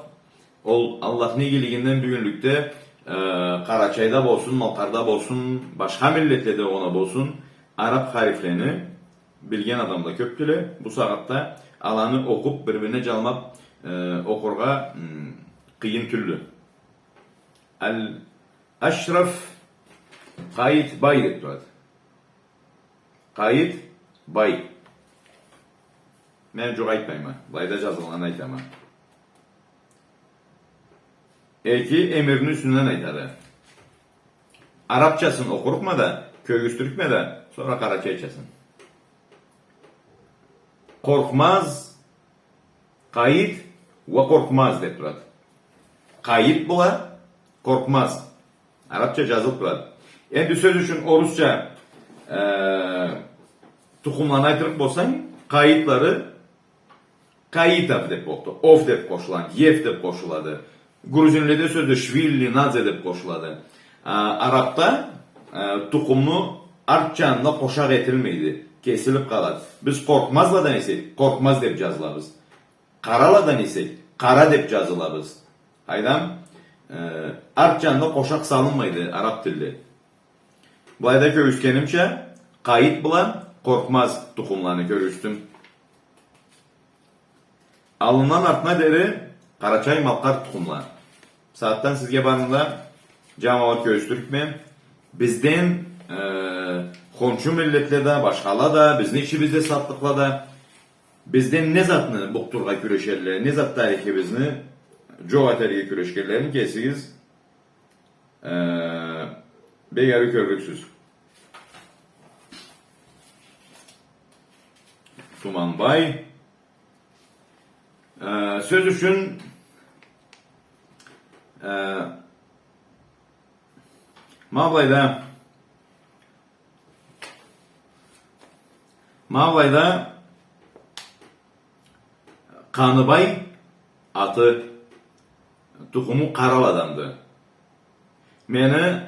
Ол Аллахны игилигинден бюгюнлюкде, э, Къарачайда болсун, Малкъарда болсун, башха миллетледе огъуна болсун, араб харифлени билген адамла кёбдюле. Бусагъатда аланы окъуб, бир-бирине джалмаб, э, окъургъа, м, къыйын тюлдю. Аль-Ашраф Къайыт Бай деб турады. Къайыт Бай. Мен джукъ айтмайма. Былайда джазылгъанын айтама. Эки эмирни юсюнден айтады. Арабчасын окъурукъма да, кёргюзтюрюкме да, сора къарачайчасын. Къоркъмаз Къайыт уа Къоркъмаз деб турады. Къайыт бла Къоркъмаз. Арабча джазылыб турады. Энди, сёз ючюн, орусча, э, тукъумланы айтырыкъ болсанг, Къайытлары Къаитов деб болубду. Ов деб къошулады, ев деб къошулады. Грузинледе сёзде Швили, Надзе деб къошулады. А, арабда, а, тукъумну арт джанына къошакъ этилмейди, кесилиб къалады. Биз Къоркъмазладан эсек, Къоркъмаз деб джазылабыз. Къараладан эсек, Къара деб джазылабыз. Къайдам, э, арт джанына къошакъ салынмайды араб тилде. Былайда кёргюзтгенимча, Къайыт бла Къоркъмаз тукъумланы кёргюзтдюм. Аллындан артына дери къарачай-малкъар тукъумла. Сагъатдан сизге барын да, джамауат, кёргюзтюрюкме. Бизден, э, хоншу миллетле да, башхала да, бизни ичибизде сатлыкъла да, бизден не затны букъдурургъа кюрешелле, не зат тарихибизни джокъ этерге кюрешгенлерин кесигиз, э, бек ариу кёрлюксюз. Туманбай. Э, сёз ючюн, э, ма былайда, ма былайда Къаныбай аты, тукъуму Къарал адамды. Мени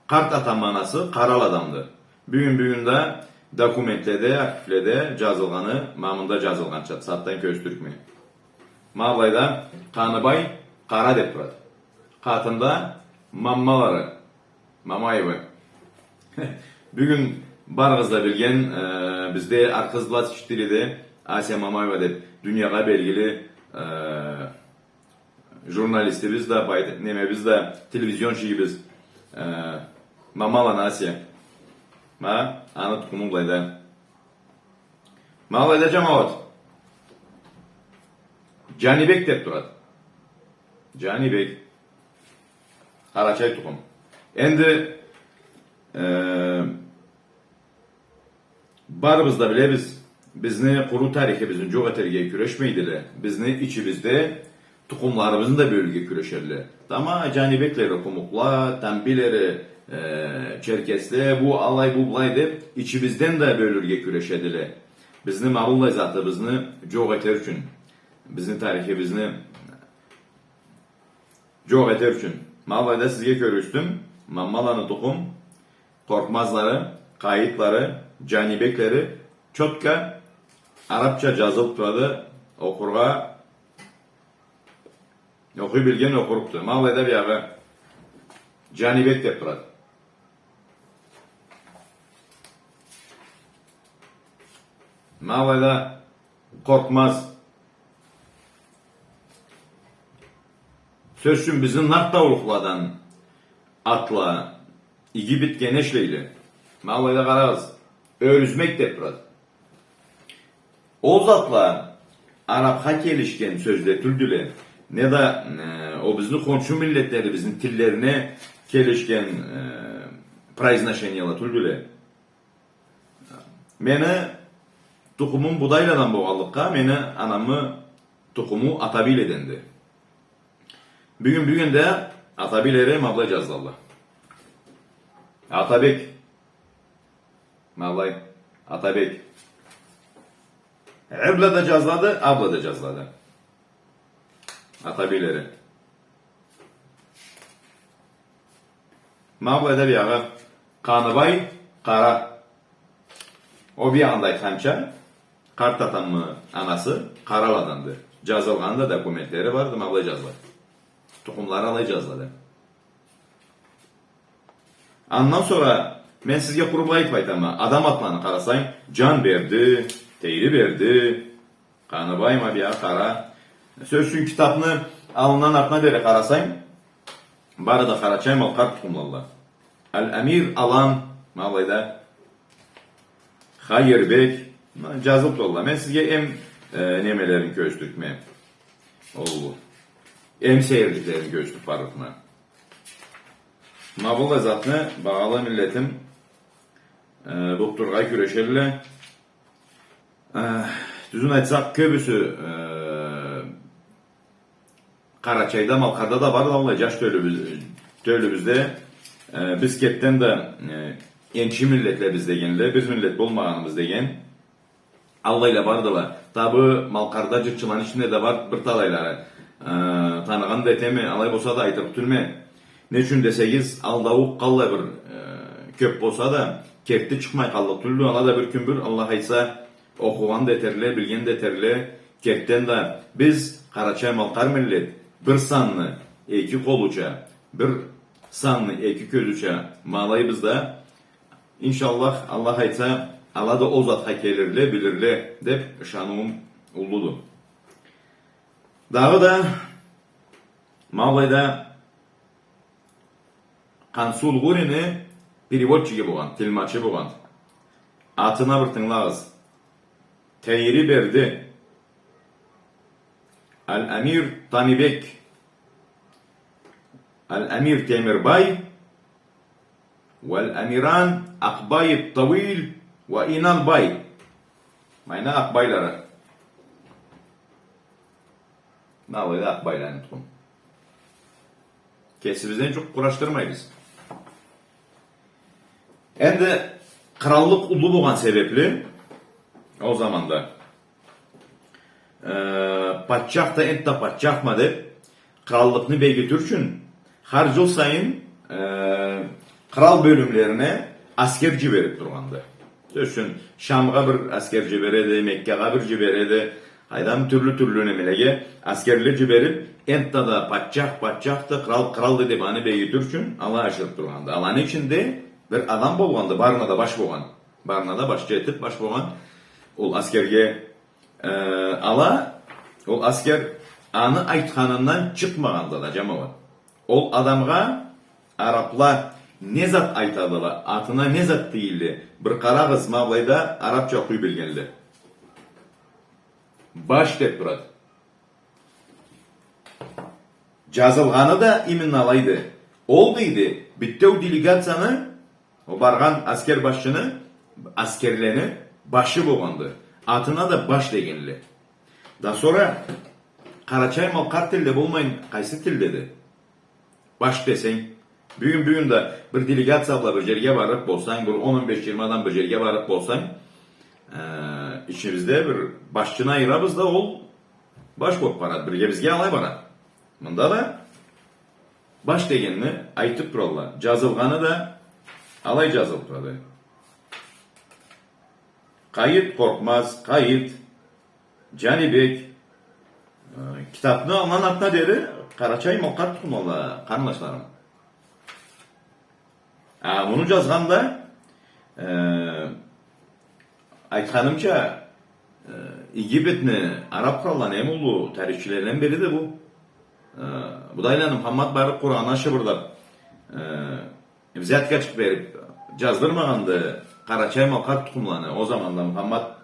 къарт атамы анасы Къарал адамды. Бюгюн, бюгюн да документледе, архивледе джазылгъаны, ма мында джазылгъанча, сагъатдан кёргюзтюрюкме. Ма былайда Къаныбай Къара деб турады. Къатында Маммалары, Мамаева. Бюгюн барыгъыз да билген, э, бизде Архыз двадцать четыреде Ася Мамаева деб дуниягъа белгили, э, журналистибиз да, бай-, немебиз да, телевизионщигибиз, э, Мамаланы Ася. Ма, аны тукъуму былайда. Ма былайда, джамауат. Джанибек деб турады. Джанибек. Къарачай тукъум. Энди, э, барыбыз да билебиз, бизни къуру тарихибизни джокъ этерге кюрешмейдиле. Бизни ичибизде тукъумларыбызны да бёлюрге кюрешелле. Тамам, джанибеклери къумукъла, тамбийлери, э, черкесле, бу алай, бу былай деб, ичибизден да бёлюрге кюрешедиле. Бизни ма быллай затыбызны джокъ этер ючюн, бизни тарихибизни джокъ этер ючюн. Ма былайда сизге кёргюзтдюм. Маммаланы тукъум, Къоркъмазлары, Къайытлары, Джанибеклери, чётко арабча джазылыб турады. Окъургъа, окъуй билген окъурукъду. Ма былайда биягъы Джанибек деб турады. Ма былайда Къоркъмаз. Сёз ючюн, бизни нарт таулукъладан атла иги битген ишлейле. Ма былайда къарагъыз, ёрюзмек деп турады. Ол затла арабха келишген сёзле тюлдюле, неда, э, ол бизни хоншу миллетлерибизни тиллерине келишген, э, произношениела тюлдюле. Мени тукъумум Будайладан болгъанлыкъгъа, мени анамы тукъуму Атабийледенди. Бюгюн, бюгюн да Атабийлери ма былай джазылалла. Атабек. Ма былай. Атабек. Ы бла да джазылады, а бла да джазылады. Атабийлери. Ма былайда биягъы Къаныбай, Къара. Ол биягъында айтханча, къарт атамы анасы Къараладанды. Джазылгъаны да, документлери барды, ма былай джазылады. Тукъумлары алай джазылады. Андан сора мен сизге къуру былай этип айтама, адам атланы къарасанг, Джанберди, Тейриберди, Къаныбай, ма биягъы Къара. Сёз ючюн, китапны аллындан артына дери къарасанг, бары да къарачай-малкъар тукъумлалла. Аль-Амир Алан, ма былайда. Хайырбек, ма, джазылып туралла. Мен сизге эм, э, немелерин кёргюзтюрме. Ол, эм сейирликлерин кёргюзтюп барлыкъма. Ма быллай затны, багъалы миллетим, э, бутдурургъа кюрешелле. Э, тюзюн айтсакъ, кёбюсю, э, Къарачайда, Малкъарда да бар да аллай джаш тёлюбюз-, тёлюбюзде, э, биз кертиден да, э, энчи миллетлебиз дегенле, биз миллет болмагъаныбыз деген. Аллайла бардыла. Табы Малкъарда джырчыланы ичинде да бар бир талайлары. Э, таныгъан да этеме, алай болса да айтырыкъ тюлме. Не ючюн десегиз, алдаукъ къаллай бир, э, кёп болса да, керти чыкъмай къаллыкъ тюлдю. Ала да бир кюн бир, Аллах айтса, окъугъан да этерле, билген да этерле. Кертиден да биз, къарачай-малкъар миллет, бир санны эки къолуча, бир санны эки кёзюча ма алайбыз да, иншаллах, Аллах айтса, ала да ол затха келирле, билирле деп ышаныуум уллуду. Дагъыда, ма былайда, Къансу Улгурини переводчиги болгъан, тилмачы болгъан. Атына бир тынгылагъыз. Тейриберди. Аль-Амир Тамибек. Аль-Амир Темирбай. Уаль-Амиран Акъбаев Тауиль уа Иналбай. Ма ана Акъбайлары. Ма былайда Акъбайланы тукъум. Кесибизден джукъ къурашдырмайбыз. Энди къраллыкъ уллу болгъан себепли, ол заманда, э, патчах да, энтда патчахма деп, къраллыкъны бегитир ючюн, хар джыл сайын, э, кърал бёлюмлерине аскер джиберип тургъанды. Сёз ючюн, Шамгъа бир аскер джибереди, Меккагъа бир джибереди, къайдам, тюрлю-тюрлю немелеге аскерле джиберип, энтда да патчах патчахды, кърал къралды деп аны бегитир ючюн алай ашырып тургъанды. Аланы ичинде бир адам болгъанды, барына да баш болгъан. Барына да башчы этип баш болгъан. Ол аскерге, э, ала, ол аскер аны айтханындан чыкъмагъанды да, джамауат. Ол адамгъа арабла не зат айтадыла, атына не зат дейдиле, бир къарагъыз, ма былайда арабча окъуй билгенле. Баш деп турады. Джазылгъаны да именно алайды. Ол, дейди, бютеу делегацияны, ол баргъан аскер башчыны, аскерлени башы болгъанды. Атына да баш дегенле. Да сора къарачай-малкъар тилде болмайын, къайсы тилдеди? Баш десенг, бюгюн, бюгюн да бир делегация бла бир джерге барып болсанг, бир он, он беш, джыйырма адам бир джерге барып болсанг, э, ичибизде бир башчыны айырабыз да, ол баш болуп барады, бирге бизге алай барады. Мында да баш дегенни айтып туралла. Джазылгъаны да алай джазылып турады. Къайыт Къоркъмаз, Къайыт Джанибек. Э, китапны аллындан артына дери къарачай-малкъар тукъумлалла, къарындашларым. А, муну джазгъан да, э, айтханымча, Э, Египетни араб къралланы эм уллу тарихчилеринден бириди бу. Э, бу да айланыб Мухаммад барыб къургъаннга шыбырдаб, э, взяткачыкъ бериб, джаздырмагъанды къарачай-малкъар тукъумланы. Ол заманда Мухаммад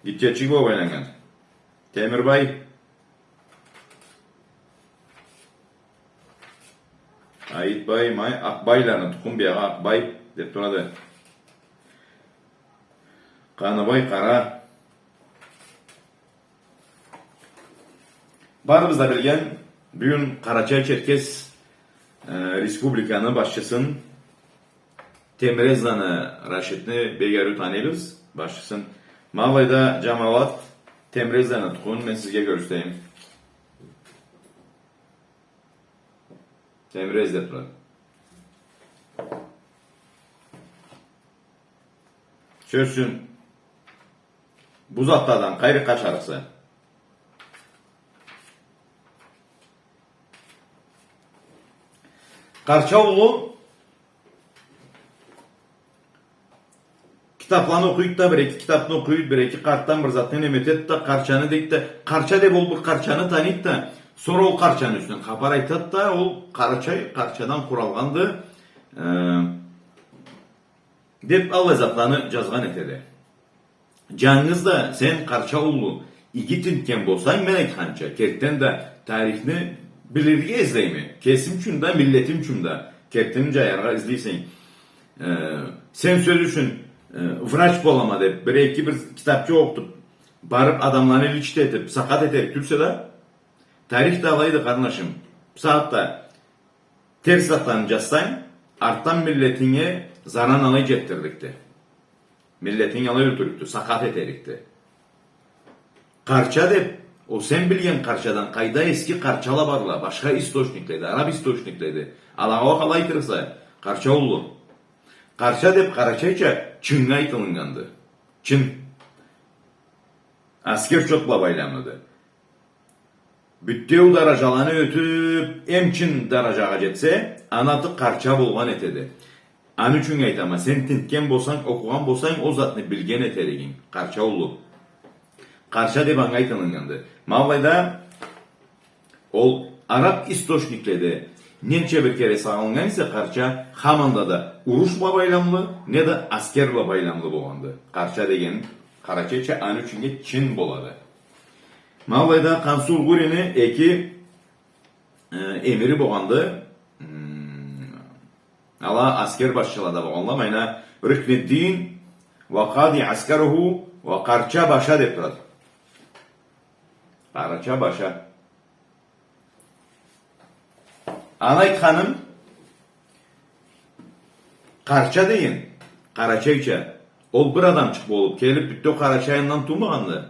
гитчечик болуб айланнган. Темирбай. Айытбай, Май, Акъбайланы тукъум, биягъы Акъбай деб турады. Къаныбай, Къара. Барыбыз да билген, бюгюн Къарачай-Черкес, э, Республиканы башчысын Темрезланы Рашидни бек ариу таныйбыз, башчысын. Ма былайда, джамауат, Темрезланы тукъумун мен сизге кёргюзтейим. Темрез деб турады. Сёз ючюн, бу затладан къайры къачарыкъса? Къарча улу китабланы окъуйду да, бир-эки китабны окъуйду, бир-эки къартдан бир затны неме этеди да, къарчаны дейди да, къарча деб ол бир къарчаны таныйды да, сора ол къарчаны юсюнден хапар айтады да, ол къарачай къарчадан къуралгъанды, э, деб аллай затланы джазгъан этеди. Джангыз да сен, къарча улу, иги тинтген болсанг, мен айтханча, кертиден да тарихни билирге излейме. Кесим ючюн да, миллетим ючюн да кертиден джаяргъа излейсе. Э, сен, сёз ючюн, э, врач болама деб, бир-эки бир китабчыкъ окъутуб, барыб адамланы лечить этиб, сакъат этерик тюлсе да, тарих да алайды, къарнашым. Бусагъатда терс затланы джазсанг, артдан миллетинге заран алай джетдирликди. Миллетинг алай ёлтюрюкдю, сакъат этерикди. Къарча деб, ол сен билген къарчадан къайда эски къарчала барла, башха источникледе, араб источникледе. Алагъа уа къалай айтырыкъса, къарча улу. Къарча деб къарачайча чыннга айтылыннганды. Чын. Аскер чот бла байламлыды. Бютеу даражаланы ётюб, эм чын даражагъа джетсе, аны аты къарча болгъан этеди. Аны ючюн айтама, сен тинтген болсанг, окъугъан болсанг, ол затны билген этеригинг, къарча улу. Къарча деб анга айтылыннганды. Ма былайда ол араб источникледе ненча бир кере сагъылыннган эсе къарча, хаманда да уруш бла байламлы, неда аскер бла байламлы болгъанды. Къарча деген къарачайча аны ючюннге чын болады. Ма былайда Къансу Гъурини эки, э, эмири болгъанды. М, ала аскер башчыла да болгъанла. Ма ана Рукнеддин уа къади аскаруху уа Къарча баша деб турады. Къарача баша. Аны айтханым, къарча деген, къарачайча, ол бир адамчыкъ болуб келиб, бютеу Къарачайындан туумагъанды.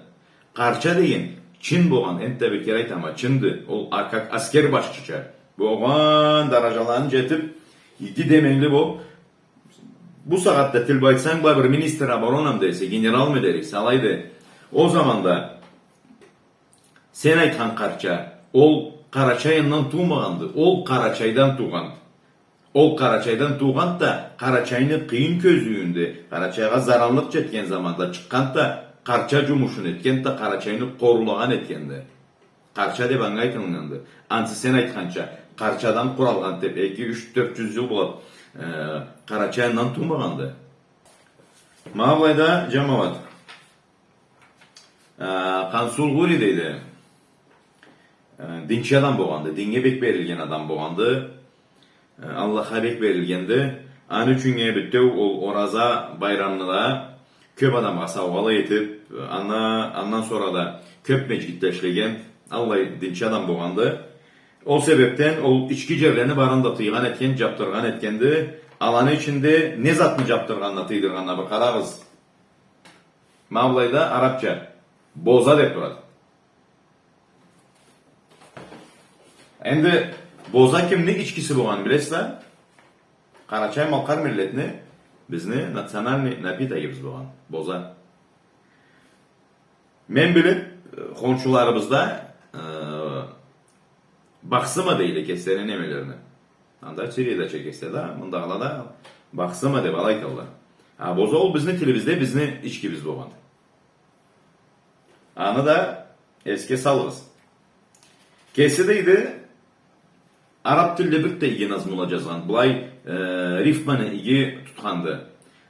Къарча деген чын болгъан, энтда бир кере айтама, чынды. Ол а-, как аскер башчыча болгъан даражаланы джетиб, иги деменгили болуб, бусагъатда тил бла айтсанг, былай бир министр оборонамы дериксе, генералмы дериксе, алайды. Ол заманда сен айтхан къарча, ол Къарачайындан туумагъанды, ол Къарачайдан туугъанды. Ол Къарачайдан туугъанды да, Къарачайны къыйын кёзюуюнде, Къарачайгъа заранлыкъ джетген заманда чыкъгъанды да, къарча джумушун этгенди да, Къарачайны къорулагъан этгенди. Къарча деб анга айтылыннганды. Ансы сен айтханча, къарчадан къуралгъанды деб, эки, юч, тёрт джюз джыл болуб, э, Къарачайындан туумагъанды. Ма былайда, джамауат. Э, Къансу Гъури дейди. Э, динчи адам болгъанды, диннге бек берилген адам болгъанды. Э, Аллахха бек берилгенди. Аны ючюннге бютеу ол Ораза байрамны да кёб адамгъа саугъала этиб, ана-, андан сора да кёб межгитде ишлеген, аллай динчи адам болгъанды. Ол себебден ол ички джерлени барын да тыйгъан этген, джабдыргъан этгенди. Аланы ичинде не затны джабдыргъанына, тыйдыргъанына бир къарагъыз. Ма былайда арабча боза деб турады. Энди боза кимни ичкиси болгъанын билесиз да? Къарачай-малкъар миллетни, бизни национальный напитогибиз болгъан боза. Мен билиб, э, хоншуларыбызда, э, бахсыма дейле кеслерини немелерине. Анда Сирияда чекесте да, мындагъыла да бахсыма деб алай айталла. А болса ол бизни тилибизде, бизни ичкибиз болгъанды. Аны да эсге салыгъыз. Кеси, дейди, араб тилде бир да иги назмула джазгъан. Былай, э, рифманы иги тутханды.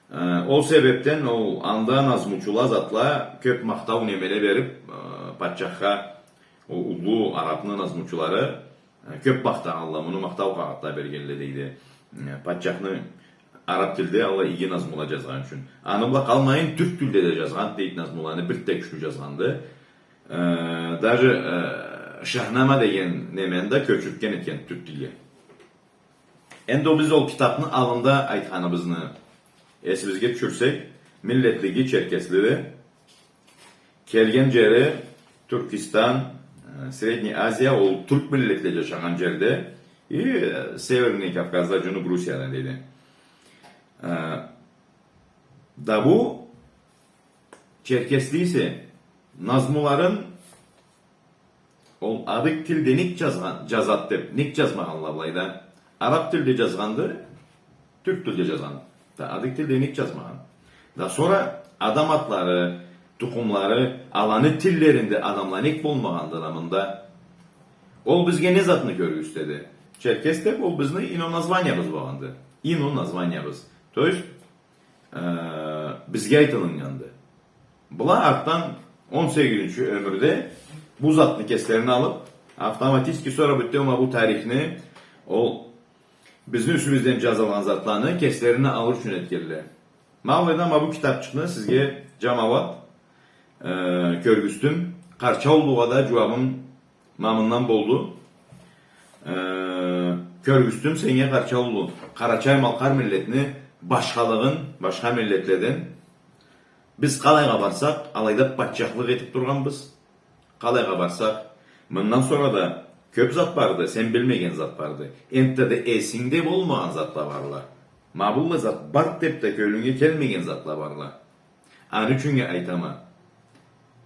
Э, ол себебден ол анда назмучула затла кёб махтау немеле бериб, э, патчахха, ол уллу арабны назмучулары, э, кёб махтагъанла, муну махтау къагъытла бергенле, дейди. Э, патчахны араб тилде аллай иги назмула джазгъаны ючюн. Аны бла къалмайын, тюрк тилде да джазгъан, дейди, назмуланы бир да кючлю джазгъанды. Э, даже, э, Шахнама деген немени да кёчюртген этген тюрк тилге. Энди ол биз ол китабны аллында айтханыбызны эсибизге тюшюрсек, миллетлиги черкеслиди. Келген джери Тюркистан, э, Средняя Азия, ол тюрк миллетле джашагъан джерде, и, э, Северный Кавказда, Джунуб Русияда, дейди. Э, да бу черкесли эсе назмуларын ол адыг тилде нек джазгъан, джазад деб, нек джазмагъанла былайда? Араб тилде джазгъанды, тюрк тилде джазгъан. Да адыг тилде нек джазмагъан? Да сора адам атлары, тукъумлары, аланы тиллеринде адамла нек болмагъанды да мында? Ол бизге не затны кёргюзтеди? Черкес деб ол бизни иноназваниябыз болгъанды. Иноназваниябыз. То есть, э, бизге айтылыннганды. Была артдан он сегизинчи ёмюрде бу затны кеслерине алыб, автоматически сора бютеу ма бу тарихни, ол бизни юсюбюзден джазылгъан затланы кеслерине алыр ючюн этгенле. Ма былайда ма бу китабчыкъны сизге, джамауат, э, кёргюзтдюм. Къарча уллугъа да джууабым ма мындан болду. Э, кёргюзтдюм сеннге, Къарча уллу, къарачай-малкъар миллетни башхалыгъын башха миллетледен. Биз къалайгъа барсакъ, алайда патчахлыкъ этиб тургъанбыз. Къалайгъа барсакъ, мындан сора да кёб зат барды, сен билмеген зат барды. Энтда да эсингде болмагъан затла барла. Ма быллай зат бар деб да кёлюнге келмеген затла барла. Аны ючюннге айтама.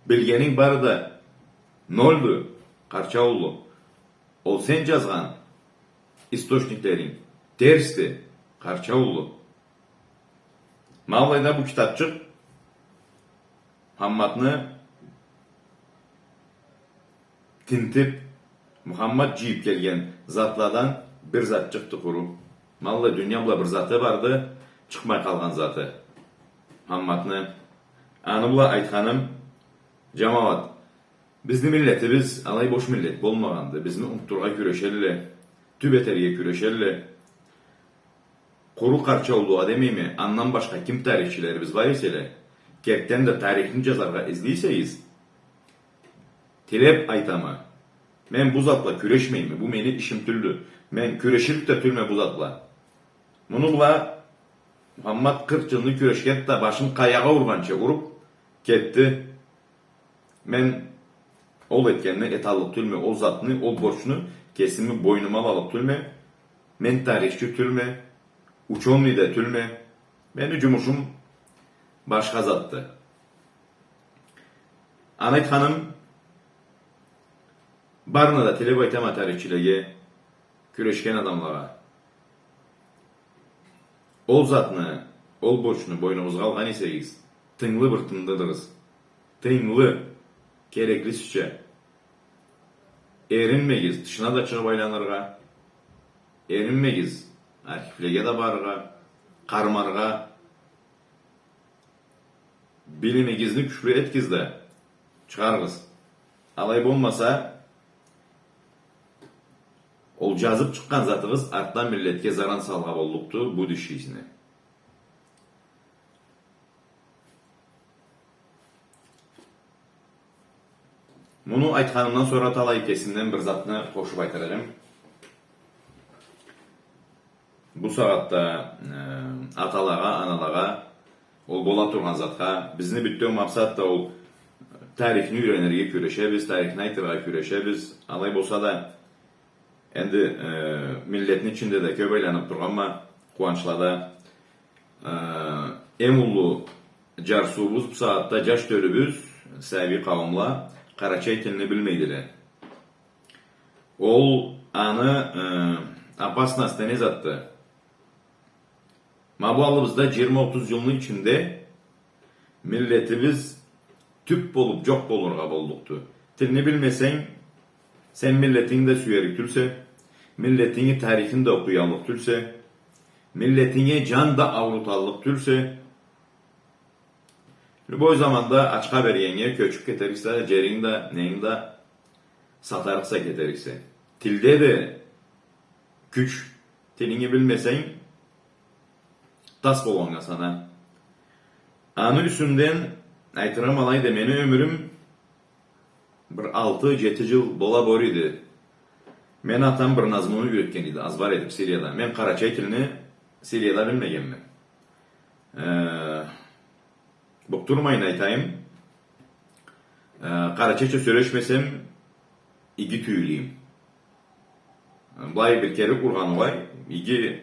Билгенинг бары да нольду, Къарча уллу. Ол сен джазгъан источниклеринг терсди, Къарча уллу. Ма былайда бу китабчыкъ Мухаммадны тинтиб, Мухаммад джыйыб келген затладан бир затчыкъды къуру. Ма быллай дуния бла бир заты барды, чыкъмай къалгъан заты. Мухаммадны, аны бла айтханым, джамауат, бизни миллетибиз алай бош миллет болмагъанды. Бизни унутдурургъа кюрешелле, тюб этерге кюрешелле. Къуру Къарча уллугъа демейме, андан башха ким тарихчилерибиз бар эселе, кертиден да тарихни джазаргъа излей эсегиз, тилеб айтама. Мен бу зат бла кюрешмейме, бу мени ишим тюлдю. Мен кюреширик да тюлме бу зат бла. Муну бла Мухаммад къыркъ джылны кюрешгенди да, башын къаягъа ургъанча уруб кетди. Мен ол этгенни эталлыкъ тюлме, ол затны, ол борчну кесими бойнума алаллыкъ тюлме. Мен тарихчи тюлме, учёный да тюлме. Мени джумушум башха затды. Аны айтханым, барына да тилеб айтама тарихчилеге, кюрешген адамлагъа. Ол затны, ол борчну бойнугъузгъа алгъан эсегиз, тынгылы бир тындырыгъыз. Тынгылы, кереклисича. Эринмегиз тышына да чыгъыб айланыргъа. Эринмегиз архивлеге да барыргъа, къармаргъа. Билимигизни кючлю этигиз да, чыгъарыгъыз. Алай болмаса, ол джазыб чыкъгъан затыгъыз артдан миллетге заран салыргъа боллукъду, будущийсине. Муну айтханымдан сора талай кесимден бир затны къошуб айтар эдим. Бу сагъатда, э, аталагъа, аналагъа, ол бола тургъан затха, бизни бютеу макъсат да ол тарихни юренирге кюрешебиз, тарихни айтыргъа кюрешебиз. Алай болса да, энди, э, миллетни ичинде да кёб айланыб тургъанма къууанчлада. Э, эм уллу джарсыуубуз бу сагъатда, джаш тёлюбюз, сабий къауумла, къарачай тилни билмейдиле. Ол аны, э, опасность не затды? Ма бу аллыбызда джыйырма-отуз джылны ичинде миллетибиз тюп болуб джокъ болургъа боллукъду. Тилни билмесенг, сен миллетинги да сюерик тюлсе, миллетинги тарихин да окъуяллыкъ тюлсе, миллетинге джан да ауруталлыкъ тюлсе, любой заманда ачха бергеннге кёчюб кетериксе, джеринги да, ненги да сатарыкъса кетериксе. Тилде да кюч. Тилинги билмесенг, тас болгъаннга сана. Аны юсюнден айтырым алайды, мени ёмюрюм бир алты-джети джыл бола бор эди. Мени атам бир назмуну юретген эди, азбар этиб, Сирияда. Мен къарачай тилни Сирияда билмегенме. Э, букъдурмайын айтайым. Э, къарачайча сёлешмесем, иги тюйюлме эдим. Былай бир кере ургъан угъай, иги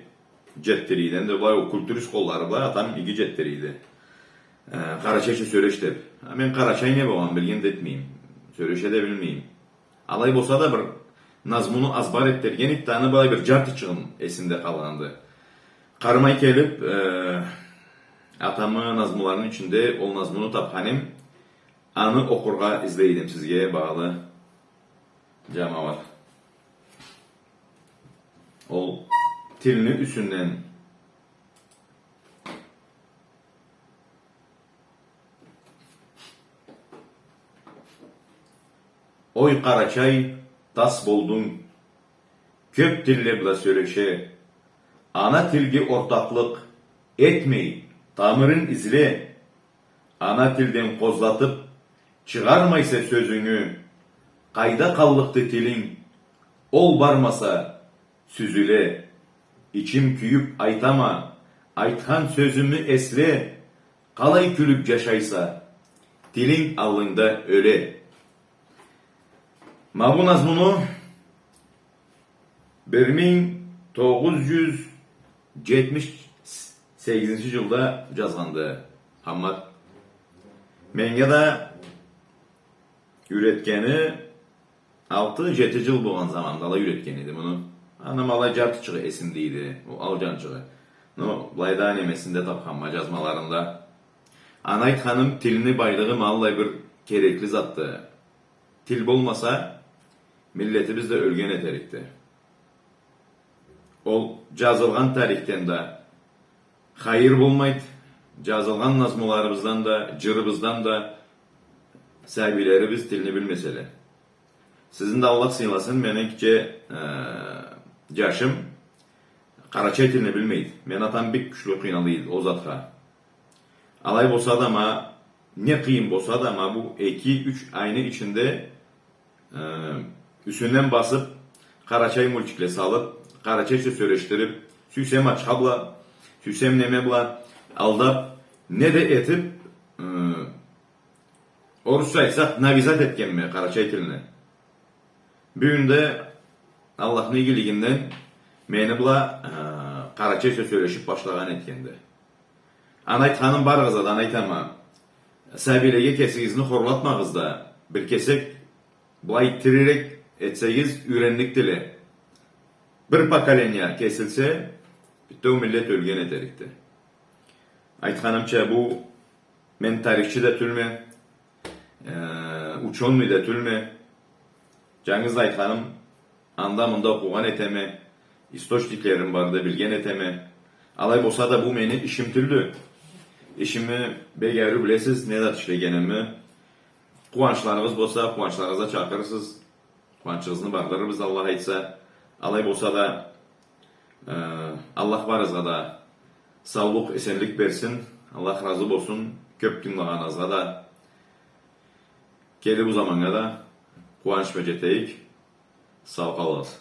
джетдире эди. Энди былай ол культурист къоллары бла атам иги джетдире эди. Э, къарачайча сёлеш деб. А мен къарачай не болгъанын билген да этмейме. Сёлеше да билмейме. Алай болса да бир назмуну азбар этдирген эди да, аны былай бир джартычыгъы эсимде къалгъанды. Къармай келиб, э, атамы назмуларыны ичинде ол назмуну табхан эм, аны окъургъа излей эдим сизге, багъалы джамауат. Ол тилни юсюнден. Ой, къарачай, тас болдунг, кёб тилле бла сёлеше. Ана тилге ортакълыкъ этмей, тамырын изле. Ана тилден къозлатыб чыгъармайса сёзюнгю, къайда къаллыкъды тилинг? Ол бармаса, сюзюле. Ичим кюйюб айтама, айтхан сёзюмю эсле, къалай кюлюб джашайса, тилинг аллынгда ёле. Ма бу назмуну бир минг тогъуз джюз джетмиш сегизинчи джылда джазгъанды Хаммат. Меннге да юретгени алты-джети джыл болгъан заманда алай юретген эди муну. Аны ма алай джартычыгъы эсимде эди, ол алджанчыгъы. Но былайда немесинде табханма, джазмаларында. Аны айтханым, тилни байлыгъы ма аллай бир керекли затды. Тил болмаса, миллетибиз да ёлген этерикди. Ол джазылгъан тарихден да хайыр болмайды, джазылгъан назмуларыбыздан да, джырыбыздан да сабийлерибиз тилни билмеселе. Сизни да Аллах сыйласын, мени кичи, э, джашым къарачай тилни билмейди. Мени атам бек кючлю къыйнала эди ол затха. Алай болса да, ма не къыйын болса да, ма бу эки-юч айны ичинде, э, юсюнден басыб, къарачай мультикле салыб, къарачайча сёлешдириб, сюйсем ачха бла, сюйсем неме бла алдаб, не да этиб, э, орусча айтсакъ, навязать этгенме къарачай тилни. Бюгюн да Аллахны игилигинден мени бла, э, къарачайча сёлешиб башлагъан этгенди. Аны айтханым, барыгъызгъа да аны айтама. Сабийлеге кесигизни хорлатмагъыз да, бир кесек былай тирирек этсегиз, юйренликдиле. Бир поколение кесилсе, бютеу миллет ёлген этерикди. Айтханымча, бу мен тарихчи да тюлме, э, учёный да тюлме. Джангыз да айтханым, анда-мында окъугъан этеме, источниклерим барды, билген этеме. Алай болса да, бу мени ишим тюлдю. Ишими бек ариу билесиз, не зат ишлегенимни. Къууанчларыгъыз болса, къууанчларыгъызгъа чакъырырсыз. Къууанчыгъызны бардырырбыз, Аллах айтса. Алай болса да, э, Аллах барыгъызгъа да саулукъ, эсенлик берсин. Аллах разы болсун кёб тынгылагъаныгъызгъа да. Келир бу заманнга да къууанч бла джетейик. Сау къалыгъыз.